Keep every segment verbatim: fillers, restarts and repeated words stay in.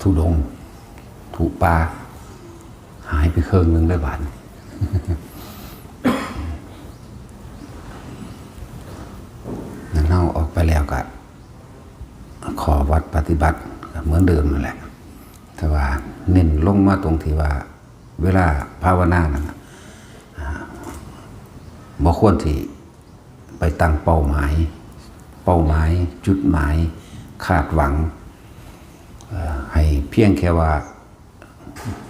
ธุดงค์ผุป่า หายไปครึ่งหนึ่งเลยบาดนี้ นั้นเฮาออกไปแล้วก็ ข้อวัดปฏิบัติก็เหมือนเดิมนั่นแหละ แต่ว่าเน้นลงมาตรงที่ว่า เวลาภาวนานั่นน่ะ อ่า บ่ควรที่ไปตั้งเป้าหมาย เป้าหมาย จุดหมาย คาดหวัง เอ่อ ให้เพียงแค่ว่า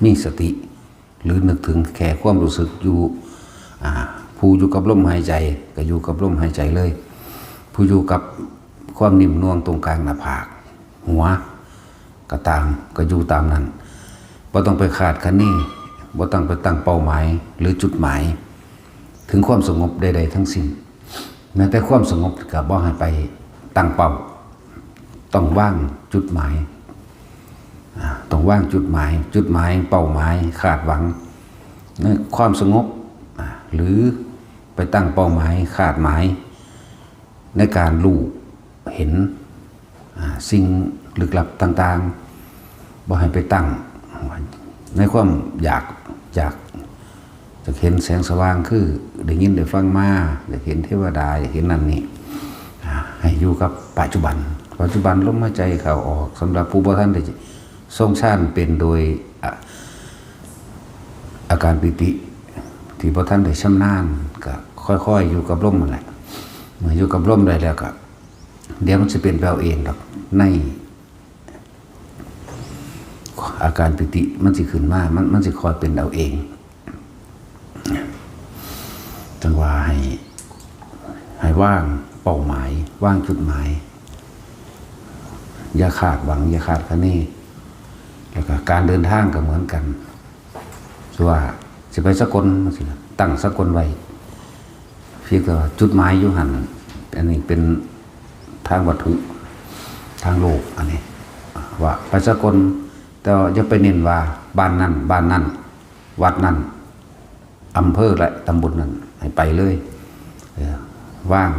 มีสติ หรือนึกถึงแค่ความรู้สึกอยู่ อ่า ผู้อยู่กับลมหายใจก็อยู่กับลมหายใจเลย ผู้อยู่กับความนิ่มนวลตรงกลางหน้าผาก หัว ก็ตาม ก็อยู่ตามนั้น บ่ต้องไปคาดคะเน บ่ต้องไปตั้งเป้าหมาย หรือจุดหมาย ถึงความสงบใดๆทั้งสิ้น แม้แต่ความสงบก็บ่ให้ไปตั้งเป้า ต้องวางจุดหมาย อ่า ต้องวางจุดหมาย จุดหมาย เป้าหมาย คาดหวัง ในความสงบ อ่า หรือไปตั้งเป้าหมาย คาดหมาย ในการรู้เห็น อ่า สิ่งลึกลับต่างๆ บ่ให้ไปตั้ง ในความอยาก อยาก อยากเห็นแสงสว่าง คือได้ยินได้ฟังมา อยากเห็นเทวดา อยากเห็นนั่นนี่ อ่า ให้อยู่กับปัจจุบัน ปัจจุบันลมหายใจเข้าออก สำหรับผู้บ่ทันได้ทรงฌานเป็นโดย อ่ะ อาการปีติ ที่บ่ทันได้ชำนาญ ก็ค่อยๆอยู่กับลมนั่นแหละ เมื่ออยู่กับลมได้แล้วก็ เดี๋ยวมันสิเป็นไปเอาเองดอก ใน อาการปีติมันสิขึ้นมา มัน มันสิค่อยเป็นเอาเอง จั่งว่าให้ ให้วางเป้าหมาย วางจุดหมาย อย่าคาดหวัง อย่าคาดคะเน แล้วก็การเดินทางก็เหมือนกัน สมมุติว่าสิไปสกล ตั้งสกลไว้ เพียงแต่ว่าจุดหมายอยู่หั่น อันนี้เป็นทางวัตถุ ทางโลก อันนี้ ว่าไปสกล แต่ว่าอย่าไปเน้นว่าบ้านนั่น บ้านนั่น วัดนั่น อำเภอและตำบลนั่น ให้ไปเลย เออ วาง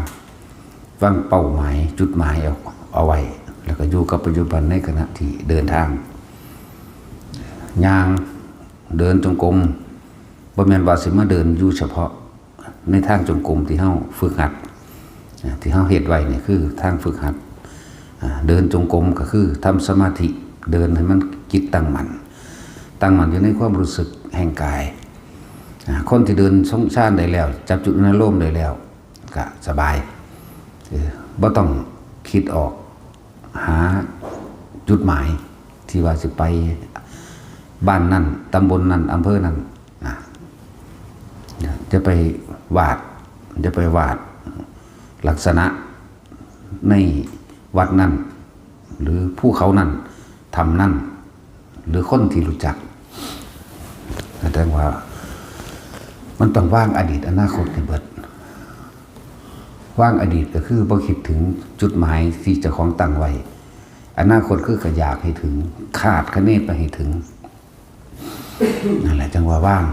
วางเป้าหมาย จุดหมายเอา เอาไว้ แล้วก็อยู่กับปัจจุบันในขณะที่เดินทาง ย่าง เดินจงกรม บ่แม่นว่าสิมาเดินอยู่เฉพาะในทางจงกรมที่เฮาฝึกหัด อ่า ที่เฮาเฮ็ดไว้นี่คือทางฝึกหัด อ่า เดินจงกรมก็คือทำสมาธิ เดินให้มันจิตตั้งมั่น ตั้งมั่นอยู่ในความรู้สึกแห่งกาย อ่า คนที่เดินทรงฌานได้แล้ว จับจุดอนุโลมได้แล้ว ก็สบาย เออ บ่ต้องคิดออก หาจุดหมายที่ว่าสิไปบ้านนั่น ตำบลนั่น อำเภอนั่นนะ จะไปวาด จะไปวาดลักษณะในวัดนั่น หรือภูเขานั่น ถ้ำนั่น หรือคนที่รู้จัก แสดงว่ามันต้องวางอดีตอนาคตให้เบิด วางอดีตก็คือบ่คิดถึงจุดหมายที่เจ้าของตั้งไว้ อนาคตคือก็อยากให้ถึง คาดคะเนไปให้ถึง นั่นแหละจั่งว่าวาง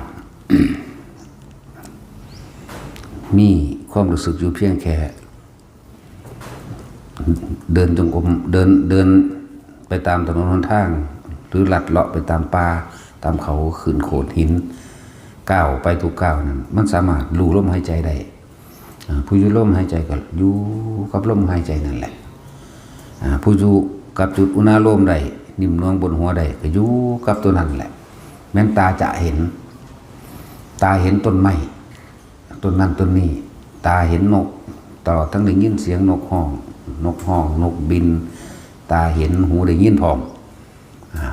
มีความรู้สึกอยู่เพียงแค่ เดินจงกรม เดิน เดินไปตามถนนหนทาง หรือลัดเลาะไปตามป่า ตามเขา ขึ้นโขดหิน ก้าวไปทุกก้าวนั่น มันสามารถรู้ลมหายใจได้ อ่า ผู้อยู่ลมหายใจก็อยู่กับลมหายใจนั่นแหละ อ่า ผู้อยู่กับจุดอุณาโลมได้ นิ่มนวลบนหัวได้ ก็อยู่กับตัวนั้นแหละ แม่นตาจะเห็น ตาเห็นต้นไม้ ต้นนั้นต้นนี้ ตาเห็นนก ตลอดทั้งได้ยินเสียงนกฮ้อง นกฮ้อง นกบิน ตาเห็น หูได้ยินพร้อม อ่า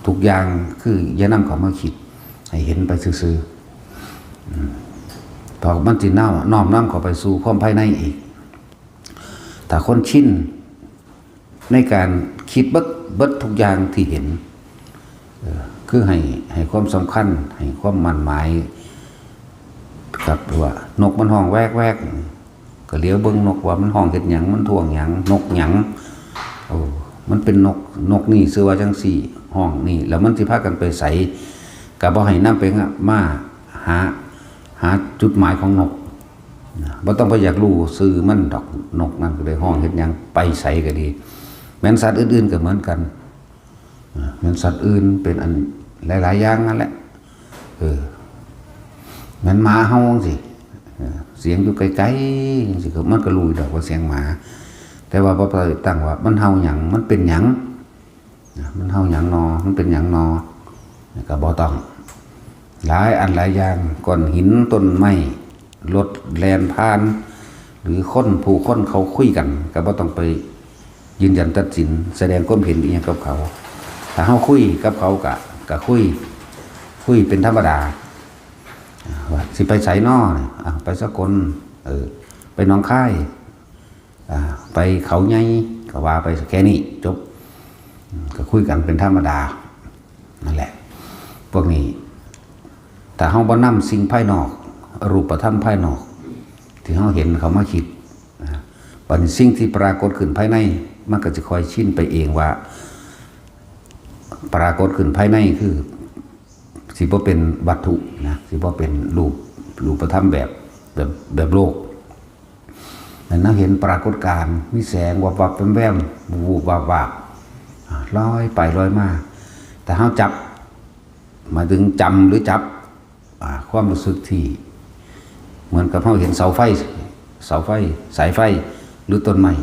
ทุกอย่างคืออย่านำเข้ามาคิด ให้เห็นไปซื่อๆ อืม เพราะมันสิน้อม น้อมนำเข้าไปสู่ความภายในอีก ถ้าคนชินในการคิดเบิด เบิดทุกอย่างที่เห็น เอ่อ คือให้ ให้ความสำคัญ ให้ความมั่นหมาย กับว่านกมันฮ้องแวกแวก ก็เหลียวเบิ่งนกว่ามันฮ้องเฮ็ดหยัง มันท้วงหยัง นกหยัง โอ้ มันเป็นนก นกนี่ชื่อว่าจั่งซี้ ฮ้องนี่ แล้วมันสิพากันไปไส ก็บ่ให้นำไปงะ มาหา หาจุดหมายของนก นะ บ่ต้องไปอยากรู้ชื่อมันดอก นกนั่นก็ได้ฮ้องเฮ็ดหยัง ไปไสก็ดี แม้นสัตว์อื่นๆก็เหมือนกัน อ่าแม่นสัตว์อื่น เป็นอันหลายๆอย่างนั่นแหละ เออแม่นหมาเฮาจังซี่ เออเสียงอยู่ไกลๆจังซี่ ก็มันก็รู้อยู่ดอกว่าเสียงหมา แต่ว่าบ่ไปตั้งว่ามันเห่าหยัง มันเป็นหยัง นะมันเห่าหยังนอ มันเป็นหยังนอ ก็บ่ต้อง หลายอันหลายอย่าง ก้อนหิน ต้นไม้ รถแล่นผ่าน หรือคนผู้คนเขาคุยกัน ก็บ่ต้องไปยืนยันตัดสิน แสดงความเห็นอีหยังกับเขา ถ้าเฮาคุยกับเขาก็ก็คุย คุยเป็นธรรมดา อ่าว่าสิไปไสน้อ อ่าไปสกล เออ ไปหนองคาย อ่าไปเขาใหญ่ ก็ว่าไปแค่นี้ จบ อืมก็คุยกันเป็นธรรมดา นั่นแหละ พวกนี้ ถ้าเฮาบ่นำสิ่งภายนอก รูปธรรมภายนอก ที่เฮาเห็นเข้ามาคิด นะ บัดนี้สิ่งที่ปรากฏขึ้นภายใน มันก็จะค่อยชินไปเองว่า ปรากฏขึ้นภายในคือ สิบ่เป็นวัตถุนะ สิบ่เป็นรูป รูปธรรมแบบ แบบ แบบโลก นั่นนะ เห็นปรากฏการณ์ มีแสงวับวับแวมแวม วูบวับวับ อ่าลอยไปลอยมา แต่เฮาจับ หมายถึงจำหรือจับ อ่า ความรู้สึกที่ เหมือนกับเฮาเห็นเสาไฟ เสาไฟ สายไฟ หรือต้นไม้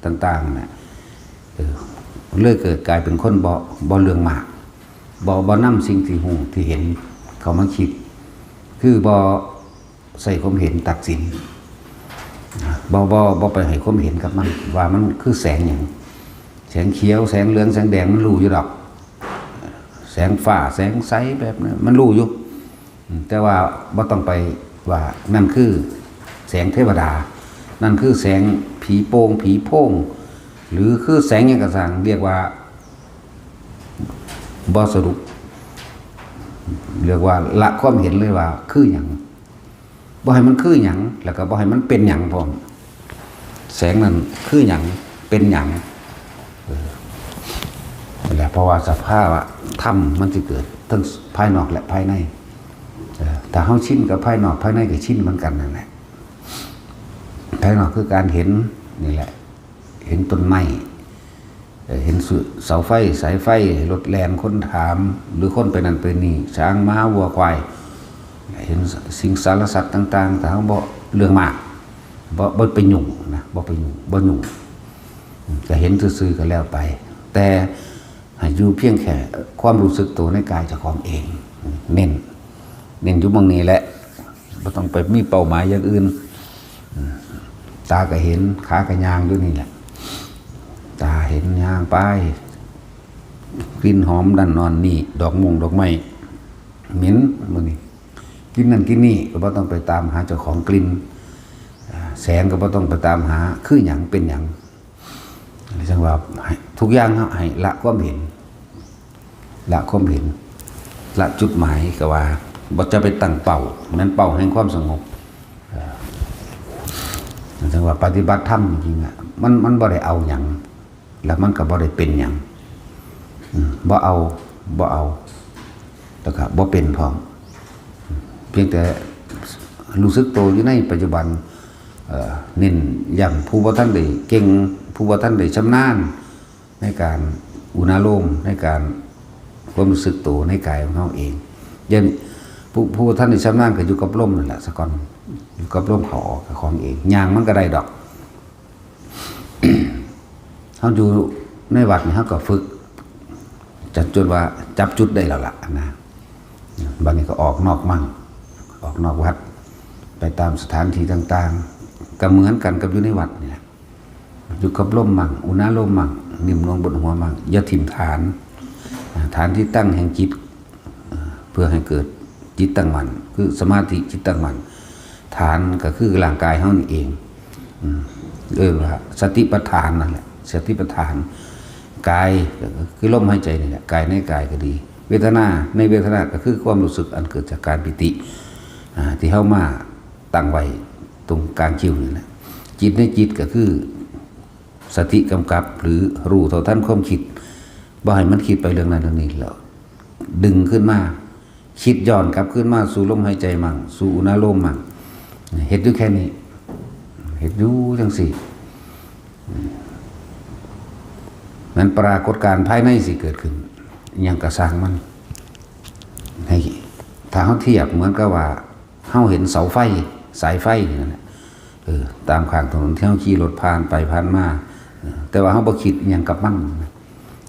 ต่างๆน่ะ เออ เลยเกิดกลายเป็นคนบ่ บ่เรื่องมาก บ่ บ่นำสิ่งที่ฮู้ที่เห็นเข้ามาคิด คือบ่ใส่ความเห็นตัดสิน บ่ บ่ บ่ไปให้ความเห็นกับมัน ว่ามันคือแสงหยัง แสงเขียว แสงเหลือง แสงแดง มันรู้อยู่ดอก แสงฟ้า แสงใสแบบนั้น มันรู้อยู่ อืม แต่ว่าบ่ต้องไปว่านั่นคือแสงเทวดา นั่นคือแสงผีโป่ง ผีโพง หรือคือแสงหยังก็ซ่าง เรียกว่าบ่สรุป เรียกว่าละความเห็นเลยว่าคือหยัง บ่ให้มันคือหยัง แล้วก็บ่ให้มันเป็นหยังพร้อม แสงนั้นคือหยัง เป็นหยัง เออ นั่นแหละ เพราะว่าสภาวะธรรมมันสิเกิดทั้งภายนอกและภายใน เออ ถ้าเฮาชินกับภายนอก ภายในก็ชินเหมือนกันนั่นแหละ ภายนอกคือการเห็นนี่แหละ เห็นต้นไม้ เอ่อ เห็นสุ- เสาไฟ สายไฟ รถแล่น คนถาม หรือคนไปนั่นไปนี่ ช้าง ม้า วัว ควาย เห็นสิ่งสารสัตว์ต่างๆ แต่เฮาบ่เรื่องมาก บ่ บ่ไปยุ่งนะ บ่ไปยุ่ง บ่ยุ่ง จะเห็นซื่อๆก็แล้วไป แต่ให้อยู่เพียงแค่ความรู้สึกตัวในกายเจ้าของเอง เน้น เน้นอยู่หม่องนี้แหละ บ่ต้องไปมีเป้าหมายอย่างอื่น ตาก็เห็น ขาก็ย่างอยู่นี่แหละ ตาเห็นย่างไป กลิ่นหอมนั่นนอนนี่ ดอกม่วงดอกไม้ เหม็นมื้อนี้ กลิ่นนั่นกลิ่นนี่ ก็บ่ต้องไปตามหาเจ้าของกลิ่น อ่า แสงก็บ่ต้องไปตามหา คือหยัง เป็นหยัง จั่งว่าให้ทุกอย่างเฮาให้ละความเห็น ละความเห็น ละจุดหมาย ก็ว่าบ่จะไปตั้งเป้า แม่นเป้าแห่งความสงบ เอ่อ จั่งว่าปฏิบัติธรรมจริงๆอะ มัน มันบ่ได้เอาหยัง แล้วมันก็บ่ได้เป็นหยัง อืม บ่เอา บ่เอา แล้วก็บ่เป็นพร้อม เพียงแต่รู้สึกตัวอยู่ในปัจจุบัน เอ่อ เน้นย้ำผู้บ่ทันได้เก่ง ผู้บ่ทันได้ชำนาญ ในการอุณาโลม ในการความรู้สึกตัวในกายของเฮาเอง อย่างผู้ ผู้บ่ทันได้ชำนาญก็อยู่กับลมนั่นแหละซะก่อน อยู่กับลมเข้าออกกับของเอง ย่างมันก็ได้ดอก เฮาอยู่ในวัดนี่เฮาก็ฝึก จน จนว่าจับจุดได้แล้วล่ะนะ บัดนี้ก็ออกนอกมั่ง ออกนอกวัด ไปตามสถานที่ต่างๆ ก็เหมือนกันกับอยู่ในวัดนี่แหละ อยู่กับลมมั่ง อุณาโลมมั่ง นิ่มนวลบนหัวมั่ง อย่าถิ่มฐาน อ่า ฐานที่ตั้งแห่งจิต อ่า เพื่อให้เกิดจิตตั้งมั่น คือสมาธิจิตตั้งมั่น ฐานก็คือร่างกายเฮานี่เอง อืม เรียกว่าสติปัฏฐานนั่นแหละ สติปัฏฐาน กายก็คือลมหายใจนี่แหละ กายในกายก็ดี เวทนาในเวทนาก็คือความรู้สึกอันเกิดจากการปีติ อ่า ที่เฮามาตั้งไว้ตรงกลางคิ้วนี่แหละ จิตในจิตก็คือสติกำกับหรือรู้เท่าทันความคิด บ่ให้มันคิดไปเรื่องนั้นเรื่องนี้ แล้วดึงขึ้นมา คิดย้อนกลับคืนมาสู่ลมหายใจมั่ง สู่อุณาโลมมั่ง เฮ็ดอยู่แค่นี้ เฮ็ดอยู่จั่งซี้ นั้นปรากฏการณ์ภายในสิเกิดขึ้น หยังกะซ่างมัน ให้ ถ้าเฮาเทียบเหมือนกับว่าเฮาเห็นเสาไฟ สายไฟนี่แหละ เออ ตามข้างถนนที่เฮาขี่รถผ่านไปผ่านมา เออ แต่ว่าเฮาบ่คิดหยังกับมัน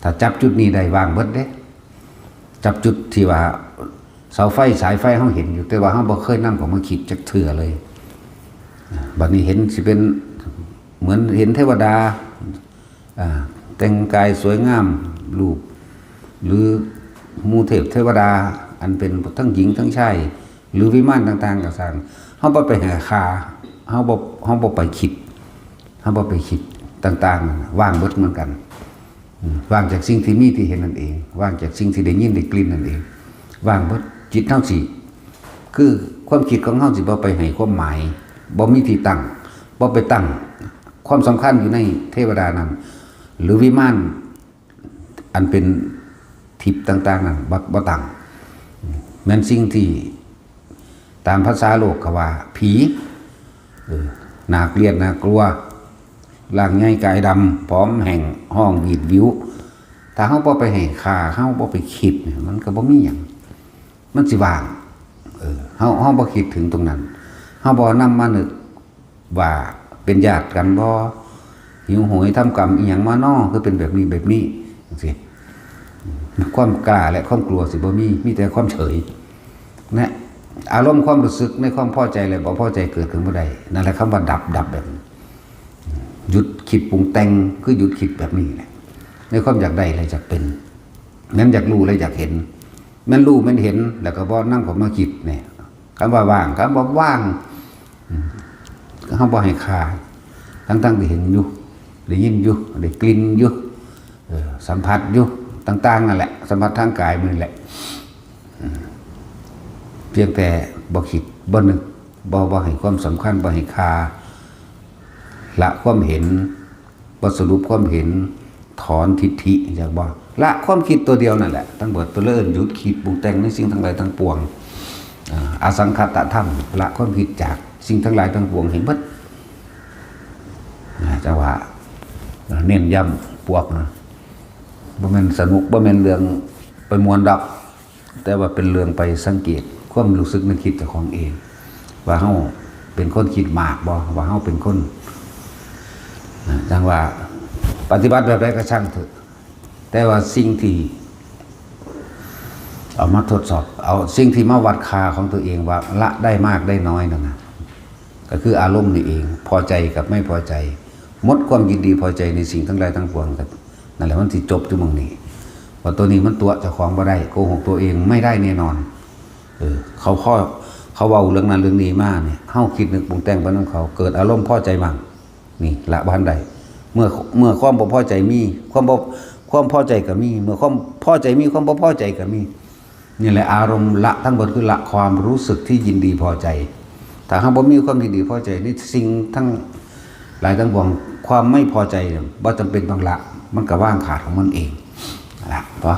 ถ้าจับจุดนี้ได้ ว่างเบิดเด้ จับจุดที่ว่าเสาไฟสายไฟเฮาเห็นอยู่ แต่ว่าเฮาบ่เคยนำเข้ามาคิดจักเทื่อเลย บัดนี้เห็นสิเป็นเหมือนเห็นเทวดา อ่า แต่งกายสวยงาม รูป หรือหมู่เทพเทวดา อันเป็นทั้งหญิงทั้งชาย หรือวิมานต่างๆ กะซ่าง เฮาบ่ไปให้ค่า เฮาบ่ เฮาบ่ไปคิด เฮาบ่ไปคิดต่างๆ ว่างเบิดเหมือนกัน อืม ว่างจากสิ่งที่มีที่เห็นนั่นเอง ว่างจากสิ่งที่ได้ยินได้กลิ่นนั่นเอง ว่างเบิด จิตเฮาสิ คือความคิดของเฮาสิบ่ไปให้ความหมาย บ่มีที่ตั้ง บ่ไปตั้งความสำคัญอยู่ในเทวดานั้น หรือวิมานอันเป็นทิพย์ต่างๆ นั้น บ่ บ่ตั้ง แม่นสิ่งที่ตามภาษาโลกเขาว่าผี เออ น่าเกลียดน่ากลัว ร่างใหญ่กายดำ ผอมแห้ง ฮ้องหวีดหวิว ถ้าเฮาบ่ไปให้ค่า เฮาบ่ไปคิดเนี่ย มันก็บ่มีหยัง มันสิว่าง เออ เฮา เฮาบ่คิดถึงตรงนั้น เฮาบ่นำมานึกว่าเป็นญาติกันบ่ หิวโหยทำกรรมอีหยังมาน้อ คือเป็นแบบนี้แบบนี้ จังซี้ ความกล้าและความกลัวสิบ่มี มีแต่ความเฉย นะ อารมณ์ความรู้สึกในความพอใจและบ่พอใจเกิดขึ้นบ่ได้ นั่นแหละคำว่าดับ ดับแบบนี้ หยุดคิดปรุงแต่ง คือหยุดคิดแบบนี้แหละ ในความอยากได้และอยากเป็น แม่นอยากรู้และอยากเห็น แม่นรู้แม่นเห็น แล้วก็บ่นำเข้ามาคิดเนี่ย คำว่าว่าง คำว่าว่าง อืม เฮาบ่ให้ค่า ทั้งๆ ที่เห็นอยู่ ได้ยินอยู่ ได้กลิ่นอยู่ เออ สัมผัสอยู่ ต่างๆ นั่นแหละ สัมผัสทางกายมันแหละ อืม เพียงแต่บ่คิด บ่นึก บ่ บ่ให้ความสำคัญ บ่ให้ค่า ละความเห็น บ่สรุปความเห็น ถอนทิฏฐิ จักบ่ ละความคิดตัวเดียวนั่นแหละ ทั้งเบิด เพิ่นเลยเอิ้นหยุดคิดปรุงแต่งในสิ่งทั้งหลายทั้งปวง อ่า อสังขตธรรม ละความคิดจากสิ่งทั้งหลายทั้งปวงให้เบิด นะ จังว่า เน้นย้ำพวกนะ บ่แม่นสนุก บ่แม่นเรื่องไปม่วนดอก แต่ว่าเป็นเรื่องไปสังเกตความรู้สึกนึกคิดเจ้าของเอง ว่าเฮาเป็นคนคิดมากบ่ ว่าเฮาเป็นคน นะ จังว่าปฏิบัติแบบใดก็ช่างเถอะ แต่ว่าสิ่งที่เอามาทดสอบ เอาสิ่งที่มาวัดค่าของตัวเองว่าละได้มากได้น้อยนั่นนะ ก็คืออารมณ์นี่เอง พอใจกับไม่พอใจ หมดความยินดีพอใจในสิ่งทั้งหลายทั้งปวง นั่นแหละมันสิจบอยู่หม่องนี้ ว่าตัวนี้มันตั๋วเจ้าของบ่ได้ โกหกตัวเองไม่ได้แน่นอน เออ เขาข้อ เขาเว้าเรื่องนั้นเรื่องนี้มาเนี่ย เฮาคิดนึกปรุงแต่งไปนำเขา เกิดอารมณ์พอใจมั่ง นี่ละบ่ทันได้ เมื่อ เมื่อความบ่พอใจมี ความบ่ ความพอใจก็มี เมื่อความพอใจมี ความบ่พอใจก็มี นี่แหละอารมณ์ละทั้งหมดคือละความรู้สึกที่ยินดีพอใจ ถ้าเฮาบ่มีความยินดีพอใจในสิ่งทั้งหลายทั้งปวง ความไม่พอใจเนี่ยบ่จำเป็นต้องละ มันก็วางขาดของมันเอง ละ พอ